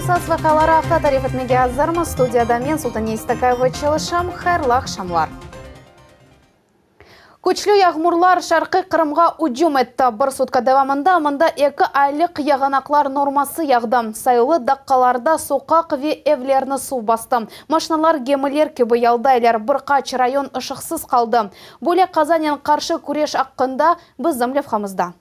Esas vaqiaları aqta tarif etmege azırmız. Studiyada men, Sultaniye İstakayeva, çalışam. Hayırlı aqşamlar. Küçlü yağmurlar şarqiy Qırımğa ücüm etti. Bir sutka devamında mında eki aylıq yağanaqlar norması yağdı. Sayılı daqqalarda soqaq ve evlerni suv bastı. Maşinalar gemiler kibi yaldaylar. Bir qaç rayon ışıqsız qaldı. Böyle qazanen qarşı küreş aqqında bizim levhamızda.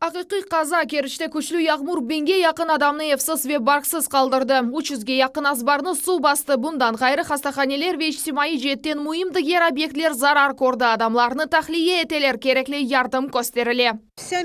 Aqiqiy qaza, Keriçte küçlü yağmur biñge yaqın adamnı evsiz ve barqsız qaldırdı. Üç yüzge yaqın azbarnı suv bastı. Bundan ğayrı, hastahaneler ve içtimaiy ceetten müim diger obyektler zarar kördi. Adamlarnı tahliye eteler, kerekli yardım kösterile.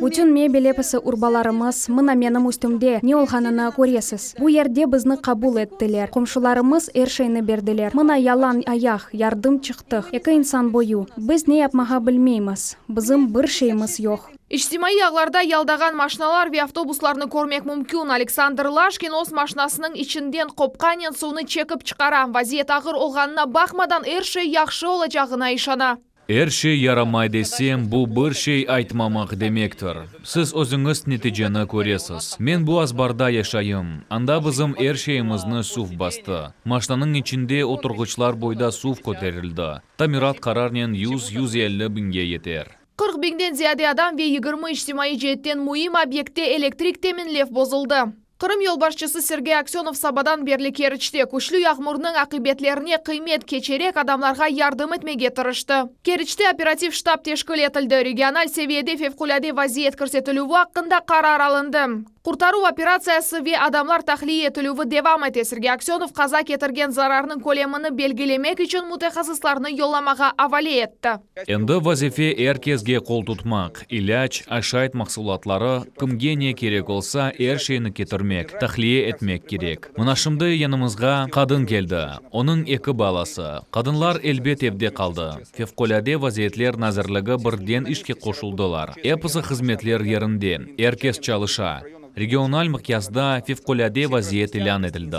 Bütün mebel, episi urbalarımız, mına menim üstümde ne olğanını köresiz. Bu yerde bizni qabul ettiler, qomşularımız er şeyni berdiler. Mına yalan ayaq, yardım çıqtıq, eki insan boyu. Biz ne yapmağa bilmeymiz, bizim bir şeyimiz yoq. İçtimaiy ağlarda yaldağan maşinalar ve avtobuslarnı körmek mümkün. Aleksandr Laşkin öz maşinasınıñ içinden qopqanen suvnı çekip çıqara. Vaziyet ağır olğanına baqmadan, er şey yahşı olacağına işana. Er şey yaramay desem, bu bir şey aytmamaq demektir. Siz özüñiz neticeni köresiz. Men bu azbarda yaşayım, anda bizim er şeyimizni suv bastı. Maşinanıñ içinde oturğıçlar boyda suv köterildi. Tamirat qararnen yüz, 150 biñge yeter. 40 biñden ziyade adam ve 20 içtimaiy ceetten müim obyektte elektrik teminlev bozuldı. Qırım yolbaşçısı Sergey Aksönov sabadan berli Keriçte küçlü yağmurnıñ aqibetlerine qıymet keçerek adamlarğa yardım etmege tırıştı. Keriçte operativ ştab teşkil etildi, regional seviyede fevqulâde vaziyet kirsetilüvi aqqında qarar alındı. Qurtaruv operatsiyası ve adamlar tahliye etilüvi devam ete, Sergey Aksönov qaza ketirgen zararnıñ kölemini belgilemek içün mütehassıslarnı yollamağa avale etti. Endi vazife er kesge qol tutmaq, ilâc, aşayt mahsulatları, kimge ne kerek olsa, er şeyni ketirmek, tahliye etmek kerek. Mına şimdi yanımızğa qadın keldi, onıñ eki balası. Qadınlar elbet evde qaldı. Fevqulâde vaziyetler nazirligi birden işke qoşuldılar. Episi hızmetler yerinde, er kes çalışa. Regional mıqyasda fevqulâde vaziyet ilân etildi.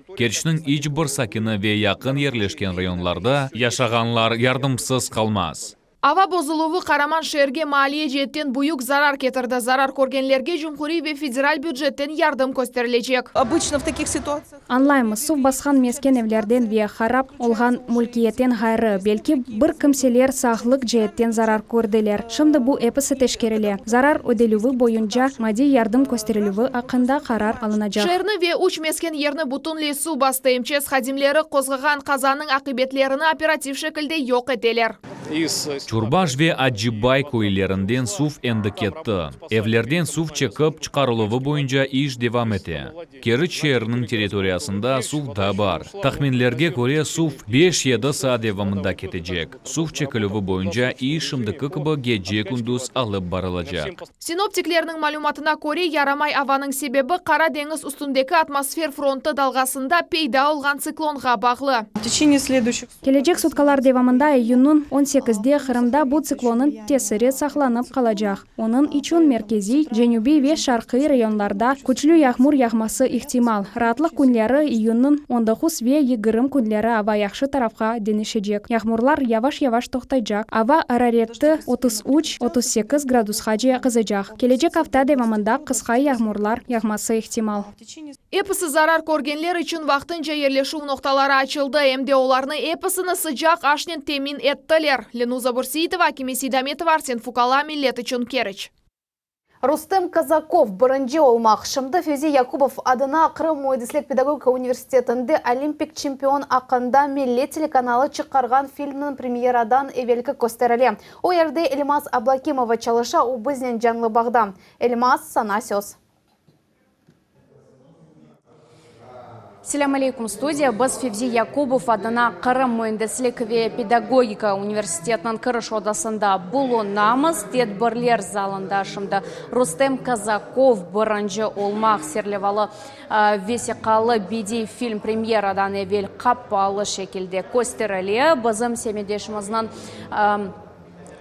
Kerçniñ iç bir sakini ve yaqın yerleşken rayonlarda yaşağanlar yardımsız qalmaz. Ava bozuluvı qaraman şeerge maliye ceetten büyük zarar ketirdi. Zarar körgenlerge cumhuriy ve federal bücetten yardım kösterilecek. Añlaymız, suv basqan mesken evlerden ve harap olğan mülkiyetten ğayrı, belki, bir kimseler sağlıq ceetten zarar kördiler. Şimdi bu episi teşkerile. Zarar ödelüvi boyunca maddiy yardım kösterilüvi aqqında qarar alınacaq. Şeerni ve üç mesken yerni bütünley suv bastı. MÇS hadimleri qozğağan qazanıñ aqibetlerini operativ şekilde yoq eteler. Çurbaş ve Acıbay köylerinden suv endi ketti. Evlerden suv çekip çıqarıluvı boyunca iş devam ete. Keriç şeeriniñ territoriyasında suv da bar. Tahminlerge köre, suv beş-yedi saat devamında ketecek. Suv çekilüvi boyunca iş şimdiki kibi gece-kündüz alıp barılacaq. Sinoptiklerniñ malümatına köre, yaramay avanıñ sebebi Qara deñiz üstündeki atmosfer frontı dalğasında peyda olğan tsiklonğa bağlı. Kelecek sutkalar devamında iyünniñ on sekizde Qırımda bu tsiklonnıñ tesiri saqlanıp qalacaq. Onıñ içün merkeziy, cenübiy ve şarqiy rayonlarda küçlü yağmur yağması ihtimal. Raatlıq künleri iyünniñ on doquz ve yigirmi künleri ava yahşı tarafqa deñişecek. Yağmurlar yavaş-yavaş toqtaycaq, ava arareti 33, 38 gradusqace qızacaq. Kelecek afta devamında qısqa yağmurlar yağması ihtimal. Episi zarar körgenler içün vaqtınca yerleşüv noqtaları açıldı, em de olarnı episini sıcaq aşnen temin ettiler. Lenuza Bürseitova, Akime Seydametova, Arsen Fukala, Millet içün Keriç. Rustem Kazakov, birinci olmaq. Şimdi Fevzi Yakubov adına Qırım müendislik-pedagogika universitetinde olimpik çempion aqqında Millet telekanalı çıqarğan filmniñ premyeradan evelki kösterile. O yerde Elmaz Ablâkimova çalışa, o biznen canlı bağda. Elmaz, saña söz. Selâm aleyküm, studiya. Biz Fevzi Yakubov adına Qırım müendislik ve pedagogika universitetiniñ kiriş odasında bulunamız. Tedbirler zalında şimdi Rustem Kazakov birinci olmaq serlevalı vesiqalı bediy film premyeradan evel qapalı şekilde kösterile. Bizim semetdeşimizniñ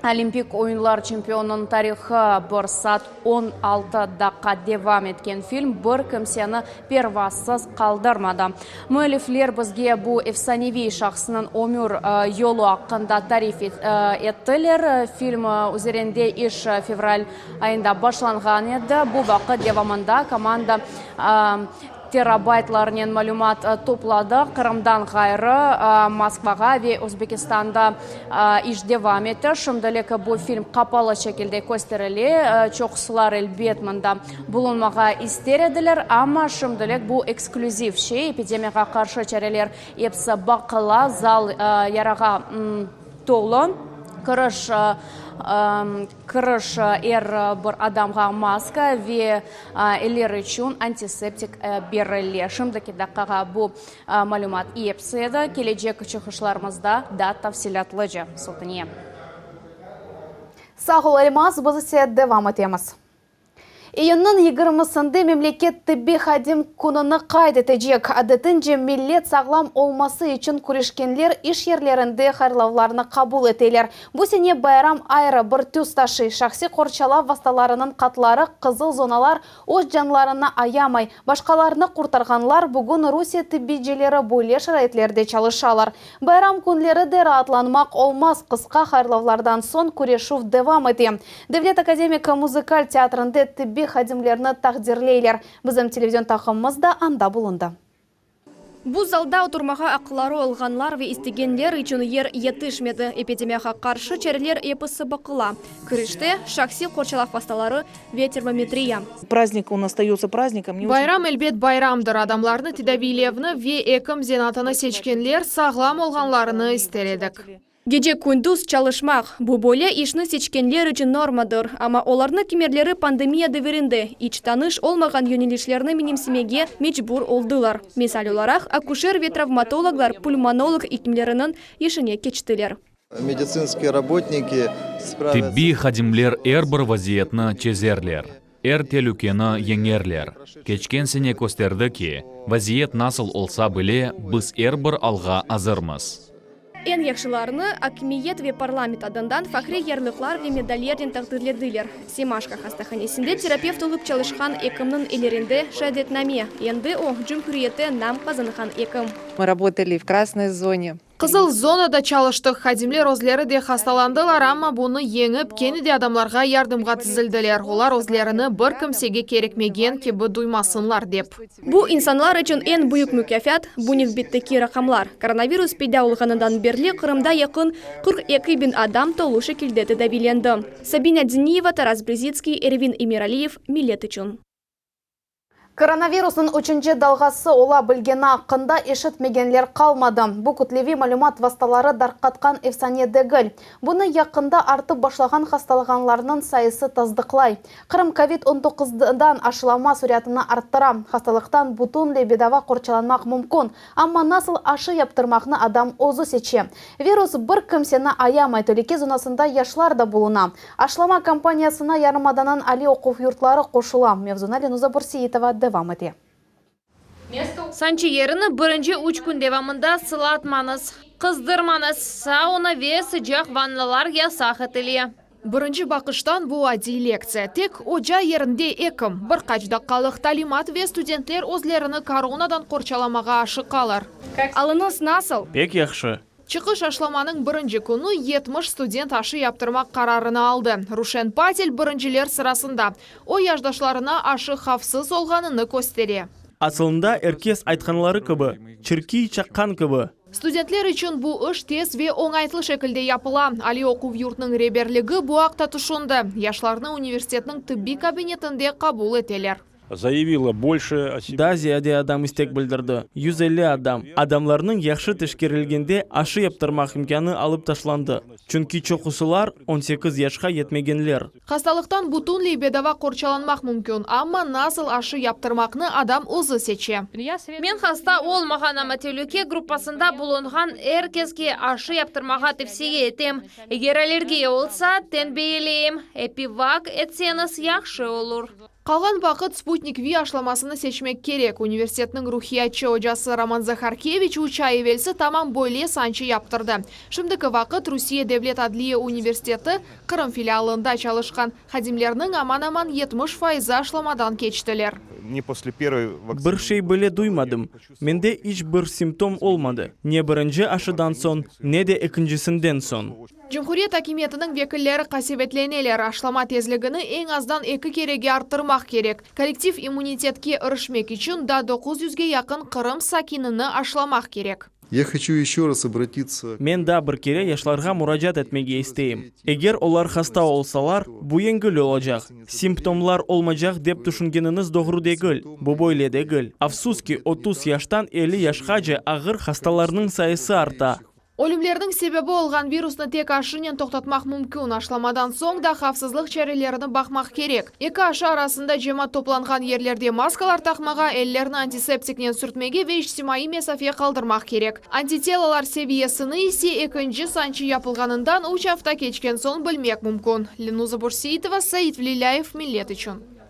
Olimpik oyunlar çempionınıñ tarihı bir saat 16 daqqa devam etken film bir kimseni pervasız qaldırmadı. Müellifler bizge bu efsaneviy şahısnıñ ömür yolu aqqında tarif ettiler. Film üzerinde iş fevral ayında başlanğan edi. Bu vaqıt devamında komanda. Terabaytlarnen malümat topladı. Qırımdan ğayrı, Moskvağa ve Özbekistanda iş devam ete. Şimdilik bu film qapalı şekilde kösterile. Çoqusılar, elbet, mında bulunmağa ister ediler, amma şimdilik bu eksklüziv şey. Epidemiyağa qarşı çareler episi baqıla, zal yarağa tolu, kiriş Kiriş er bir adamğa maska ve eller içün antiseptik berile. Şimdiki daqqağa bu malümat episi edi. Kelecek çıqışlarımızda daa tafsilâtlıca. Sultaniye. Sağ ol, Elmaz, biz ise devam etemiz. İyünniñ yigirmisinde memleket tibbiy hadim kününi qayd etecek. Adetince, millet sağlam olması içün küreşkenler iş yerlerinde hayırlavlarnı qabul eteler. Bu sene bayram ayrı bir tüs taşıy, şahsiy qorçalav vastalarınıñ qatları, qızıl zonalar öz canlarını ayamay, başqalarnı qurtarğanlar, bugün Rusiye tibbiycileri böyle şaraitlerde çalışalar. Bayram künleri de raatlanmaq olmaz, qısqa hayırlavlardan soñ küreşüv devam ete. Devlet akademik muzıkal teatrinde tibbiy hadimlerni taqdirleyler. Bizim televizion taqımımız da anda bulundı. Bu zalda oturmağa aqları olğanlar ve istegenler içün yer yetişmedi. Epidemiyağa qarşı çareler episi baqıla. Kirişte, şahsiy qorçalav vastaları ve termometriya. Prazdnik, on ostayotsa prazdnikom. Bayram, elbet, bayramdır. Adamlarnı tedaviylevni ve ekim zenaatını seçkenler sağlam olğanlarını ister edik. Gece-kündüz çalışmaq, bu böyle işni seçkenler içün normadır. Amma olarnı kimerleri pandemiya devirinde iç tanış olmağan yönelişlerni menimsemege mecbur oldılar. Misal olaraq, akuşer ve travmatologlar pulmonolog ekimleriniñ işine keçtiler. Meditsinskiye rabotniki spravyatsya. Tibbiy hadimler er bir vaziyetni çezerler, er telükeni yeñerler. Keçken sene kösterdi ki, vaziyet nasıl olsa bile, biz er bir alğa azırmız. Eñ yahşılarını akimiyet ve parlament adından fahriy yarlıqlar ve medallernen taqdirlediler. Semaşko hastahanesinde terapevt olıp çalışqan ekimniñ ellerinde şeadetname, endi o, cumhuriyette nam qazanğan ekim. Mı rabotali v krasnoy zone. Qızıl zonada çalıştıq, hadimler özleri de hastalandılar, amma bunı yeñip, kene de adamlarğa yardımğa tizildiler, olar özlerini bir kimsege kerekmegen kibi duymasınlar dep. Bu insanlar içün eñ büyük mukâfat, bu nevbetteki raqamlar. Koronavirus peyda olğanından berli Qırımda yaqın 42 biñ adam tolu şekilde tedaviylendi. Sabina Diniyeva, Taras Brezitskiy, Ervin Emiraliyev, Millet içün. Koronavirusnıñ üçünci dalğası ola bilgeni aqqında eşitmegenler qalmadı. Bu kütleviy malümat vastaları darqatqan efsane degil. Bunı yaqında artıp başlağan hastalağanlarnıñ sayısı tasdıqlay. Qırım kovid on doquzdan aşılama süratını arttıra. Hastalıqtan bütünley bedava qorçalanmaq mümkün, amma nasıl aşı yaptırmaqnı adam özü seçe. Virus bir kimseni ayamay, telüke zonasında yaşlar da buluna. Aşılama kampaniyasına yarımadanıñ aliy oquv yurtları qoşula. Mevzunı Lenuza Bürseitova devam ete. Sançı yerini birinci üç kün devamında sılatmañız, qızdırmañız, sauna ve sıcaq vannalar yasaq etile. Birinci baqıştan bu adiy lektsiya. Tek oca yerinde ekim, bir qaç daqqalıq talimat ve studentler özlerini koronadan qorçalamağa aşıqalar. Alıñız nasıl? Pek yahşı. Çıqış aşılamanıñ birinci künü 70 student aşı yaptırmaq qararını aldı. Ruşen Patel birinciler sırasında. O, yaşdaşlarına aşı havfsız olğanını köstere. Asılında er kes aytqanları kibi, çirkiy çaqqan kibi. Studentler içün bu iş tez ve oñaytlı şekilde yapıla. Aliy oquv yurtnıñ reberligi bu aqta tüşündi. Yaşlarnı universitetniñ tıbbiy kabinetinde qabul eteler. Zayavila bolşe o sebe. Daa ziyade adam istek bildirdi, 150 adam. Adamlarnıñ yahşı teşkerilgende aşı yaptırmaq imkânı alıp taşlandı, çünki çoqusılar 18 yaşqa yetmegenler. Hastalıqtan bütünley bedava qorçalanmaq mümkün, amma nasıl aşı yaptırmaqnı adam özü seçe. Men hasta olmağan, amma telüke gruppasında bulunğan er keske aşı yaptırmağa tevsiye etem. Eger allergiya olsa, tenbiyeleyim, EpiVak etseñiz yahşı olur. Qalğan vaqıt Sputnik V aşılamasını seçmek kerek. Universitetniñ ruhiyatçı ocası Roman Zaharkeviç üç ay evelsi tamam böyle sançı yaptırdı. Şimdiki vaqıt Rusiye devlet adliye universiteti Qırım filialında çalışqan hadimlerniñ aman-aman 70 fayızı aşılamadan keçtiler. Не после первой Bir şey bile duymadım. Mende iç bir simptom olmadı, ne birinci aşıdan soñ, ne de ekincisinden soñ. Cumhuriyet akimiyetiniñ vekilleri qasevetleneler, aşılama tezligini eñ azdan eki kerege arttırmaq kerek. Kollektiv immunitetke irişmek içün daa doquz yüzge yaqın Qırım sakinini aşılamaq kerek. Ya hoçu eşçö raz obratitsa. Men daa bir kere yaşlarğa muracaat etmege isteyim. Eger olar hasta olsalar, bu yengil olacaq, simptomlar olmacaq dep tüşüngeniñiz doğru degil. Bu böyle degil. Afsus ki, 30 yaştan 50 yaşqace ağır hastalarnıñ sayısı arta. Ölümlerniñ sebebi olğan virusnı tek aşınen toqtatmaq mümkün. Aşılamadan soñ da havfsızlıq çarelerini baqmaq kerek. Eki aşı arasında cemaat toplanğan yerlerde maskalar taqmağa, ellerni antiseptiknen sürtmege ve içtimaiy mesafe qaldırmaq kerek. Antitelalar seviyesini ise ekinci sançı yapılğanından üç afta keçken soñ bilmek mümkün. Lenuza Bürseitova, Sait Velilâyev, Millet içün.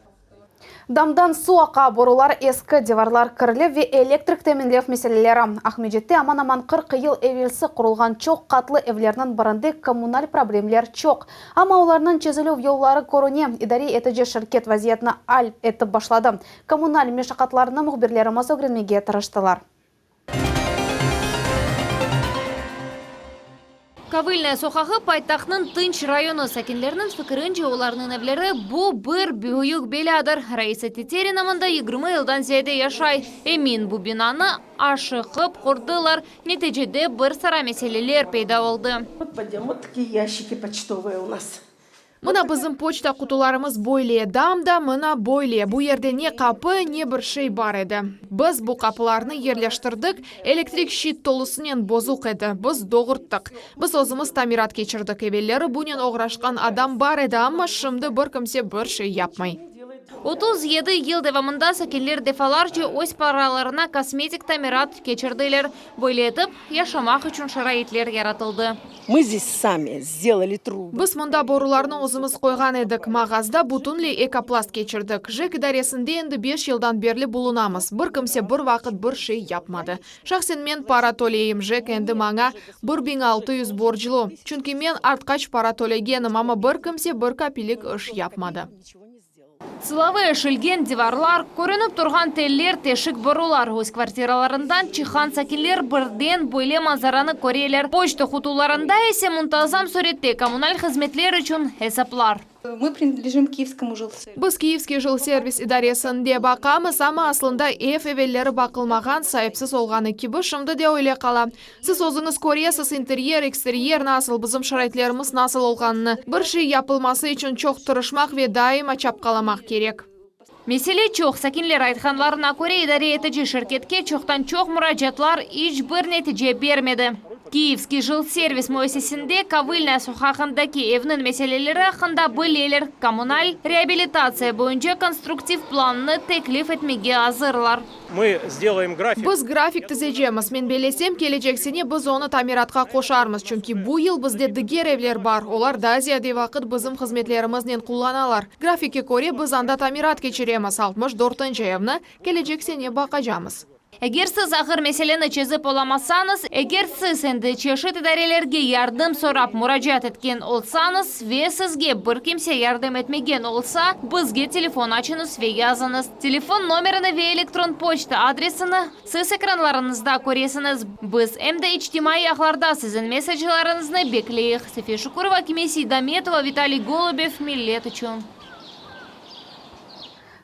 Damdan suv aqa, borular eski, divarlar kirli ve elektrik teminlev meseleleri. Aqmescitte aman-aman 40 yıl evelsi qurulğan çoq qatlı evlerniñ birinde kommunal problemler çoq. Amma olarnıñ çezilüv yolları körüne, idare etici şirket vaziyetni al etip başladı. Kommunal meşaqatlarnı mühbirlerimiz ögrenmege tırıştılar. Kovılnaya soqağı paytahtnıñ tınç rayonı. Sakinlerniñ fikirince, olarnıñ evleri bu bir büyük belâdır. Raisa Teterina mında 20 yıldan ziyade yaşay. Emin, bu binanı aşıqıp qurdılar. Neticede bir sıra meseleler peyda oldı. Вот такие ящики почтовые у нас. Mına bizim poçta qutularımız böyle, dam da mına böyle. Bu yerde ne qapı, ne bir şey bar edi. Biz bu qapılarnı yerleştirdik, elektrik şit tolusınen bozuq edi, biz doğurttıq. Biz özümiz tamirat keçirdik. Evelleri bunen oğraşqan adam bar edi, amma şimdi bir kimse bir şey yapmay. 37 yıl devamında sakinler defalarca öz paralarına kosmetik tamirat keçirdiler. Böyle etip, yaşamaq içün şaraitler yaratıldı. Мы здесь сами сделали трубы. Biz mında borularnı özümiz qoyğan edik, mağazda bütünley ekoplast keçirdik. JEK idaresinde endi beş yıldan berli bulunamız. Bir kimse bir vaqıt bir şey yapmadı. Şahsen men para töleyim, JEK endi maña 1600 borclu. Çünki men artqaç para tölegenim, amma bir kimse bir kapilik iş yapmadı. Sılavı eşilgen divarlar, körünip turğan teller, teşik borular. Öz kvartiralarından çıqqan sakinler birden böyle manzaranı köreler. Poçta qutularında ise muntazam sürette kommunal hızmetler içün esaplar. Мы принадлежим Киевскому жилсервису. Biz Kiyevskiy jilservis idaresinde baqamız, amma aslında ev evelleri baqılmağan, saipsiz olğanı kibi, şimdi de öyle qala. Siz özüñiz köresiz, interyer, eksteryer nasıl, bizim şaraitlerimiz nasıl olğanını. Bir şey yapılması içün çoq tırışmaq ve daima çapqalamaq kerek. Mesele çoq. Sakinler aytqanlarına köre, idare etici şirketke çoqtan-çoq muracaatlar iç bir netice bermedi. Kiyevskiy jilservis müessisesinde Kovılnaya soqağındaki evniñ meseleleri aqqında bileler, kommunal reabilitatsiya boyunca konstruktiv plannı teklif etmege azırlar. Мы сделаем график. Biz grafik tizecemiz. Men bellesem, kelecek sene biz onı tamiratqa qoşarmız, çünki bu yıl bizde diger evler bar, olar daa ziyade vaqıt bizim hızmetlerimiznen qullanalar. Grafikke köre, biz anda tamirat keçiremiz, 64-nci evni kelecek sene baqacamız. Eger siz ağır meseleni çezip olamasañız, eger siz endi çeşit idarelerge yardım sorap muracaat etken olsañız ve sizge bir kimse yardım etmegen olsa, bizge telefon açıñız ve yazıñız. Telefon nomerini ve elektron poçta adresini siz ekranlarıñızda köresiñiz. Biz em de içtimaiy ağlarda siziñ mesaclarıñıznı bekleyik. Safiye Şukurova, Kime Seydametova, Vitaliy Golubev, Millet içün.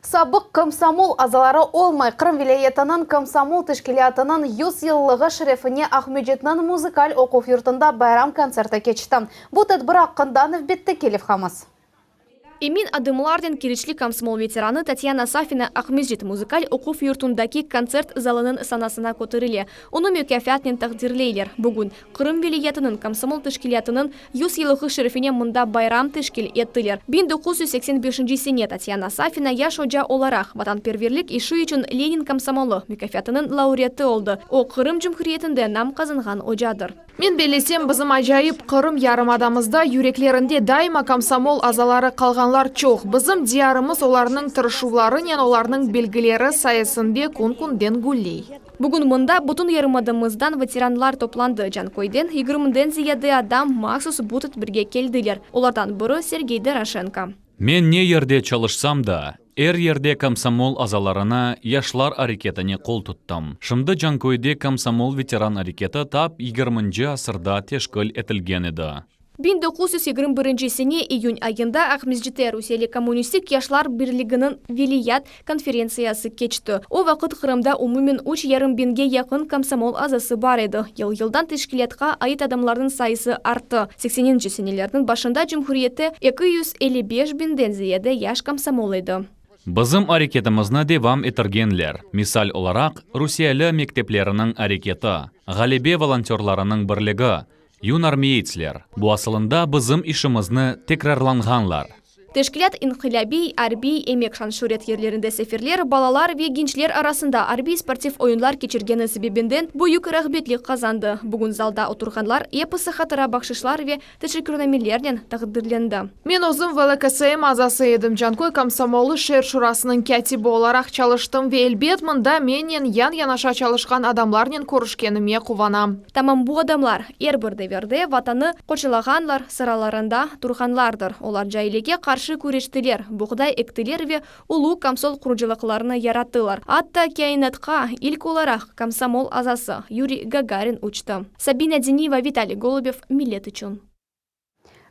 Sabıq komsomol azaları olmay Qırım vilâyetiniñ komsomol teşkilâtınıñ 100 yıllığı şerefine Aqmescitniñ muzıkal oquv yurtunda bayram kontserti keçti. Bu tedbir aqqında nevbetteki levhamız. Emin adımlarnen Keriçli komsomol veteranı Tatyana Safina Aqmescit muzıkal oquv yurtundaki kontsert zalınıñ sanasına köterile. Onı mukâfatnen taqdirleyler. Bugün Qırım vilâyetiniñ komsomol teşkilâtınıñ 100 yıllığı şerefine mında bayram teşkil ettiler. 1985 sene Tatyana Safina yaş oca olaraq vatanperverlik işi içün Lenin komsomolı mukâfatınıñ laureatı oldı. O, Qırım Cumhuriyetinde nam qazanğan ocadır. Men bellesem, bizim acayip Qırım yarımadamızda yüreklerinde daima komsomol azaları qalğanlar çoq. Bizim diyarımız olarnıñ tırışuvlarınen, olarnıñ bilgileri sayesinde kün-künden gülley. Bugün mında bütün yarımadamızdan veteranlar toplandı. Canköyden yigirmiden ziyade adam mahsus bu tedbirge keldiler. Olardan biri Sergey Doroşenko. Men ne yerde çalışsam da. Er yerde komsomol azalarına, yaşlar areketine qol tuttım. Şimdi Canköyde komsomol veteran areketi tap yigirminci asırda teşkil etilgen edi. 1921 sene iyün ayında Aqmescitte Rusiyeli Kommunistik yaşlar birliginiñ vilâyet konferentsiyası keçti. O vaqıt Qırımda umumen üç yarım biñge yaqın komsomol azası bar edi. Yıl-yıldan teşkilâtqa ait adamlarnıñ sayısı arttı. Sekseninci senelerniñ başında cumhuriyette 255 biñden ziyade yaş komsomol edi. Bizim areketimizni devam ettirgenler, misal olaraq, rusiyeli mektepleriniñ areketi, Ğalebe volontörlarınıñ birligi, Yunarmeyetsler, bu asılında bizim işimizni tekrarlanğanlar. Teşkilât inqilâbiy, arbiy, emek şan-şüret yerlerinde seferler, balalar ve gençler arasında arbiy-sportiv oyunlar keçirgeni sebebinden büyük rağbetlik qazandı. Bugün zalda oturğanlar episi hatıra bahşışlar ve teşekkürnamelernen taqdirlendi. Men özüm VLKSM azası edim, Canköy komsomolı şeer şurasınıñ kâtibi olaraq çalıştım ve, elbet, mında mennen yan-yanaşa çalışqan adamlarnen körüşkenime quvanam. Tamam bu adamlar, er bir devirde Vatanı qorçalağanlar sıralarında turğanlardır. Olar caillikke qarşı küreştiler, buğday ektiler ve ulu komsol qurucılıqlarını yarattılar. Atta kâinatqa ilk olaraq komsomol azası Yuriy Gagarin uçtı. Sabina Diniyeva, Vitaliy Golubev, Millet içün.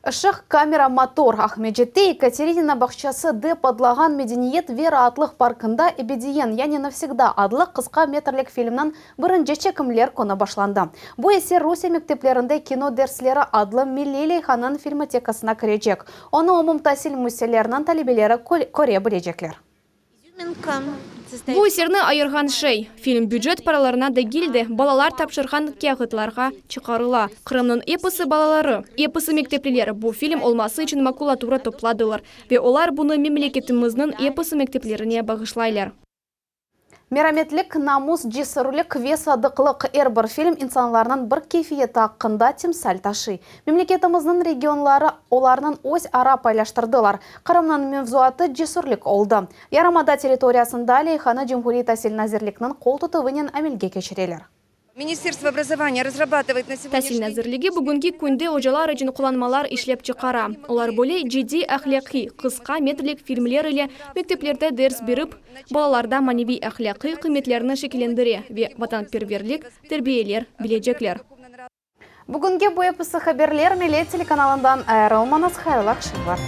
Işıq, kamera, motor. Aqmescitte Yekaterinina bağçası dep adlağan medeniyet ve raatlıq parkında Ebediyen, yani Navsegda adlı qısqa metrlik filmniñ birinci çekimler künü başlandı. Bu eser Rusiye mekteplerinde kino dersleri adlı milliy leyhanıñ filmotekasına kirecek. Onı umumtasil müessiseleriniñ talebeleri köre bilecekler. Bu eserni ayırğan şey, film bücet paralarına degil de, balalar tapşırğan kâğıtlarğa çıqarıla. Qırımnıñ episi balaları, episi mektepliler bu film olması içün makulatura topladılar ve olar bunı memleketimizniñ episi mekteplerine bağışlaylar. Merametlik, namus, cesürlik ve sadıqlıq, er bir film insanlarnıñ bir keyfiyeti aqqında timsal taşıy. Memleketimizniñ regionları olarnıñ öz ara paylaştırdılar. Qırımnıñ mevzuatı cesürlik oldı. Yarımada territoriyasında leyhanı Cumhuriy tasil nazirlikniñ qol tutuvınen amelge keçireler. Ministerstvo obrazovaniya razrabatıvaet na Tasil segodnâşniy nazirligi bugünki künde ocalar içün qullanmalar işlep çıqara. Olar böyle ciddiy ahlâqiy, qısqa metrlik filmler ile mekteplerde ders berip, balalarda maneviy-ahlâqiy qıymetlerni şekillendire ve vatanperverlik terbiyeler bilecekler. Bugünge bu episi haberler, Millet telekanalından ayırılmañız, hayırlı aqşamlar.